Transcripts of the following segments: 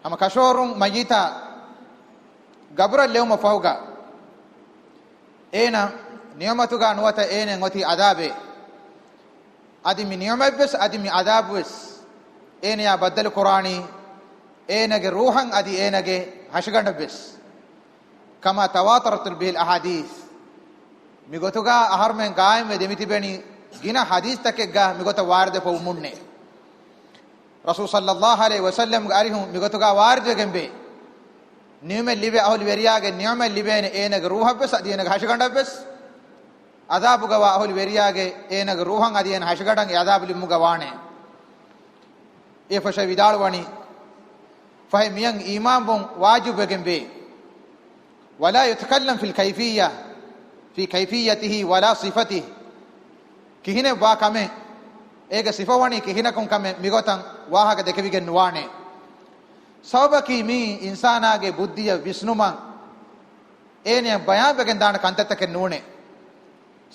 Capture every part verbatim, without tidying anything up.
ހަމަ ކަށަވަރުން މައްޔިތާ ގަބުރަށް ލެވުމަށް ފަހުގަ، އޭނަ ނިޢުމަތުގަ ނުވަތަ އޭނަ އޮތީ ޢަޛާބެއް. އަދި މި ނިޢުމަތްވެސް އަދި މި ޢަޛާބުވެސް އޭނަޔާ ބައްދަލު ކުރާނީ އޭނަގެ ރޫޙަށް އަދި އޭނަގެ ހަށިގަނޑަށްވެސް. كما تواترت به الأحاديث. މިގޮތުގަ އަހަރުމެން ގާއިމްވެ ދެމިތިބެނީ ގިނަ ޙަދީޘްތަކެއްގަ މިގޮތަށް ވާރިދުވެފަ ވުމުންނޭ. ރަސޫލު ޞައްލައްލާހު ޢަލައިހި ވަސައްލަމްގެ އަރިހުން މިގޮތުގަ ވާރިދުވެގެންވޭ. ނިޢުމަތް ލިބޭ އަހުލު ވެރިޔާގެ ނިޢުމަތް ލިބޭނެ އޭނަގެ ރޫޙަށްވެސް އަދި އޭނަގެ ހަށިގަނޑަށްވެސް. ޢަޛާބުގަވާ އަހުލު ވެރިޔާގެ އޭނަގެ ރޫޙަށް އަދި އޭނަ ހަށިގަނޑަށް އެ ޢަޛާބު ލިބުމުގަ ވާނެ. އެފަށަ ވިދާޅުވަނީ، ފަހެ މިޔަށް އީމާންވުން ވާޖިބުވެގެންވޭ. ولا يتكلم في الكيفية، في كيفيته ولا صفته. ކިހިނެއް ވާ ކަމެއް، އޭގެ ސިފަވަނީ ކިހިނަކުން ކަމެއް މިގޮތަށް ވާހަކަ ދެކެވިގެން ނުވާނެ. ސަބަބަކީ މީ އިންސާނާގެ ބުއްދިއަށް ވިސްނުމަށް އޭނަޔަށް ބަޔާންވެގެން ދާނެ ކަންތައްތަކެއް ނޫނޭ.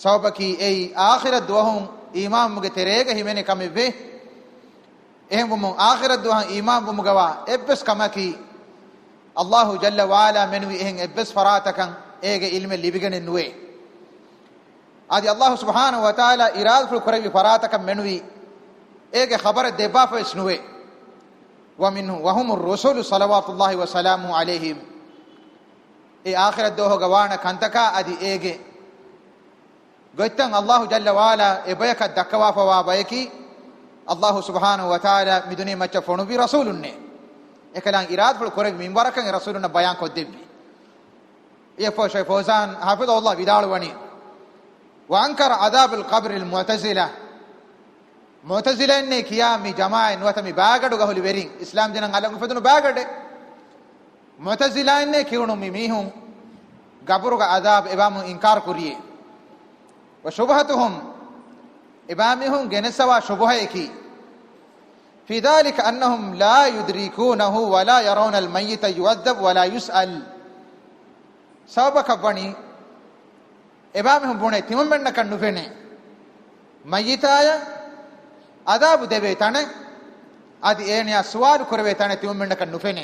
ސަބަބަކީ އެއީ އާޚިރަތް ދުވަހުން އީމާންވުމުގެ ތެރޭގަ ހިމެނޭ ކަމެއްވޭ. އެހެންވުމުން އާޚިރަތް ދުވަހަށް އީމާންވުމުގަވާ އެއްވެސް ކަމަކީ، އައްލާހު ޖައްލަ ވަޢަލާ މެނުވީ އެހެން އެއްވެސް ފަރާތަކަށް އޭގެ ޢިލްމެއް ލިބިގެނެއް ނުވޭ. އަދި އައްލާހު ސުބްޙާނަހު ވަތަޢާލާ އިރާދަފުޅު ކުރެއްވި ފަރާތަކަށް މެނުވީ އޭގެ ޚަބަރެއް ދެއްވާފަވެސް ނުވޭ. ومنه، وهم الرسل صلوات الله وسلامه عليهم. އެ އާޚިރަތް ދުވަހުގަ ވާނެ ކަންތަކާ އަދި އޭގެ ގޮތްތައް އައްލާހު ޖައްލަ ވަޢަލާ އެބަޔަކަށް ދައްކަވާފަވާ ބަޔަކީ، އައްލާހު ސުބްޙާނަހު ވަތަޢާލާ މިދުނިޔެ މައްޗަށް ފޮނުއްވި ރަސޫލުންނޭ. އެކަލާނގެ އިރާދަފުޅު ކުރެއްވި މިންވަރަކަށް އެ ރަސޫލުންނަށް ބަޔާން ކޮށްދެއްވި. އެފޯ ޝައިޚް ފައުޒާން ޙަފިޡަހުﷲ ވިދާޅުވަނީ، وأنكر عذاب القبر المعتزلة. މުޢުތަޒިލައިންނޭ ކިޔާ މި ޖަމާޢަތް ނުވަތަ މި ބާގަޑުގަ އަހުލު ވެރިން، އިސްލާމް ދީނަށް އަލަށް އުފެދުނު ބާގަޑެއް. މުޢުތަޒިލާއިންނޭ ކިޔުނު މި މީހުން ގަބުރުގަ ޢަޛާބު އެބާމުން އިންކާރު ކުރިޔޭ. وشبهتهم، އެބާމީހުން ގެނެސްދަވާ ޝުބުހައަކީ، في ذلك أنهم لا يدركونه ولا يرون الميت يعذب ولا يسأل. ސަބަބަކަށްވަނީ، އެބާމީހުން ބުނޭ ތިމަންމެންނަކަށް ނުފެނޭ މައްޔިތާޔަށް ޢަޛާބު ދެވޭ ތަނެއް، އަދި އޭނަޔާ ސުވާލު ކުރެވޭ ތަނެއް ތިމަންމެންނަކަށް ނުފެނޭ.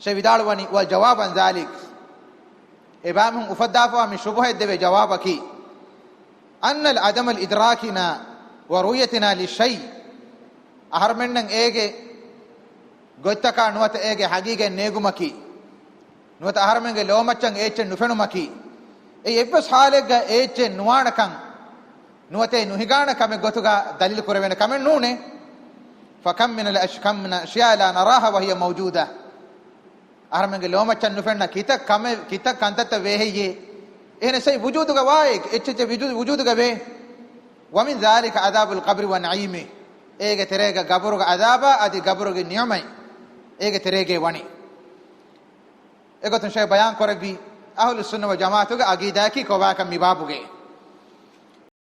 ޝައިޚް ވިދާޅުވަނީ، وجواب عن ذلك، އެބާމީހުން އުފައްދާފަވާ މި ޝުބުހައަށް ދެވޭ ޖަވާބަކީ، أن عدم إدراكنا ورؤيتنا للشيء، އަހަރުމެންނަށް އޭގެ ގޮތްތަކާ ނުވަތަ އޭގެ ޙަޤީޤަތް ނޭގުމަކީ، ނުވަތަ އަހަރުމެންގެ ލޯމައްޗަށް އެއްޗެއް ނުފެނުމަކީ، އެއީ އެއްވެސް ޙާލެއްގަ އެއްޗެއް ނުވާނެކަން، ނުވަތަ ނުހިގާނެ ކަމެއް ގޮތުގަ ދަލީލު ކުރެވޭނެ ކަމެއް ނޫނޭ. فكم من الأش-، كم من أشياء لا نراها وهي موجودة. އަހަރުމެންގެ ލޯމައްޗަށް ނުފެންނަ ކިތައް ކަމެއް، ކިތައް ކަންތައްތައް ވޭހެއްޔޭ؟ އެހެނަސް އެއީ ވުޖޫދުގަ ވާ އެއްޗެއް ވިޖޫ-، ވުޖޫދުގަ ވޭ. ومن ذلك عذاب القبر ونعيمه. އޭގެ ތެރޭގަ ގަބުރުގެ ޢަޛާބާ އަދި ގަބުރުގެ ނިޢުމަތް އޭގެ ތެރޭގައި ވަނީ. އެގޮތުން ޝައިޚް ބަޔާން ކުރެއްވީ، އަހުލުއްސުންނަ ވަލްޖަމާޢަތުގެ ޢަޤީދާއަކީ ކޮބާކަން މި ބާބުގައި.